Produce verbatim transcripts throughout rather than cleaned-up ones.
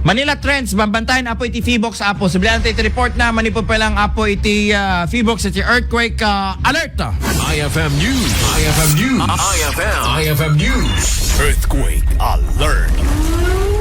Manila Trends, bambantayan, Apo, iti PHIVOLCS, Apo. Subli tayo iti report na, manipod pa lang, Apo, iti, ah, PHIVOLCS, iti earthquake, ah, alert. I F M News. I F M News. I F M. I F M News. Earthquake alert.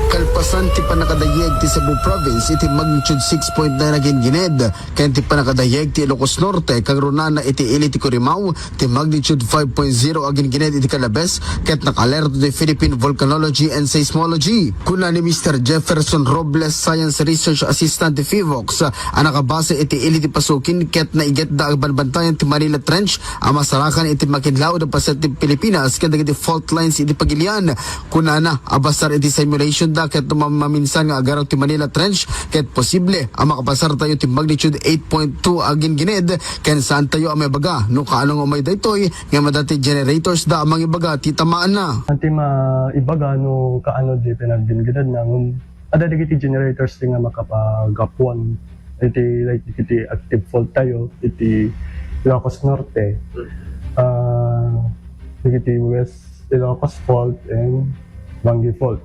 Kalpasan ti pannakadayeg ti Cebu Province iti magnitude six point nine a gingined, ken ti pannakadayeg ti Ilocos Norte, kangrunana iti ili ti Curimao, ti magnitude five point zero a gingined iti Calabez, ket naka-alerto ti Philippine Volcanology and Seismology. Kuna ni Mister Jefferson Robles, Science Research Assistant ti PHIVOLCS, a nakabase iti ili ti pasukin ket naigetda a banbantayan ti Manila Trench a masarakan iti makinlaud a paset ti Pilipinas ken dagiti fault lines iti pagilian. Kunana a basar iti simulation da ket ma-, maminsan nga agaraw ti Manila Trench ket posible a makapasar tayo ti magnitude eight point two a gingined ken saan tayo a maibaga no kaano nga umay daytoy nga adda ti generators da a mangibaga ti tamaanna. Anti maibaga no kaano di pinagginggined na ngem adda dagiti generators ti nga makapagapuan iti, like, iti active fault tayo iti Ilocos Norte, ah, dagiti West Ilocos Fault and Bangui Fault.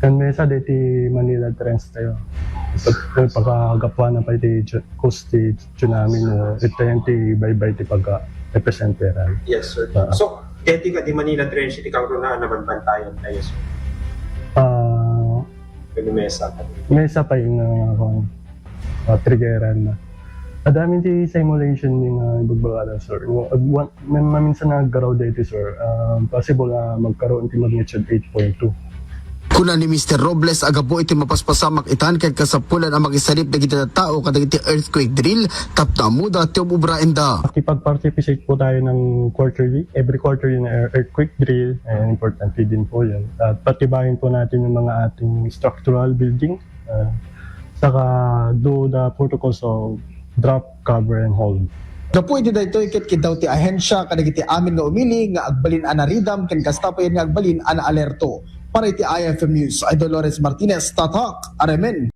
Kan mesa dagiti Manila Trench tayo. Pag-, pagkagapuan na pa iti tsu-, coast ti tsunami no itayan ti baybay ti pagka-epicenteran. Yes, sir. Ah. So, deti nga di Manila Trench iti kangrunaan a banbantayan tayo, sir. Ah, Pwede mesa. Mesa pa yung, ah, kung, ah, triggeran na. Adda amin ti simulation ni nga ibagbaga na, sir. Wa-, wa-, man-, maminsan nga agaraw deti, sir. Ah, possible nga magkaroon ti magnitude eight point two. Kuna ni Mister Robles a gapu iti mapaspasamak itan ket kasapulan a makisalip dagiti tattao kadagiti earthquake drill tapno ammoda ti ubraenda. Makipag-participate po tayo ng quarterly, every quarterly na ear-, earthquake drill, and importante din po yun. At patibayin po natin yung mga ating structural building, ah, saka do the protocols of drop, cover, and hold. Gapu iti daytoy ket kiddaw ti ahensya kadagiti amin nga umili nga agbalin a naridam ken kasta pay nga agbalin a naalerto. Para iti I F M News, I Dolores Martinez, Tatak, Aremen.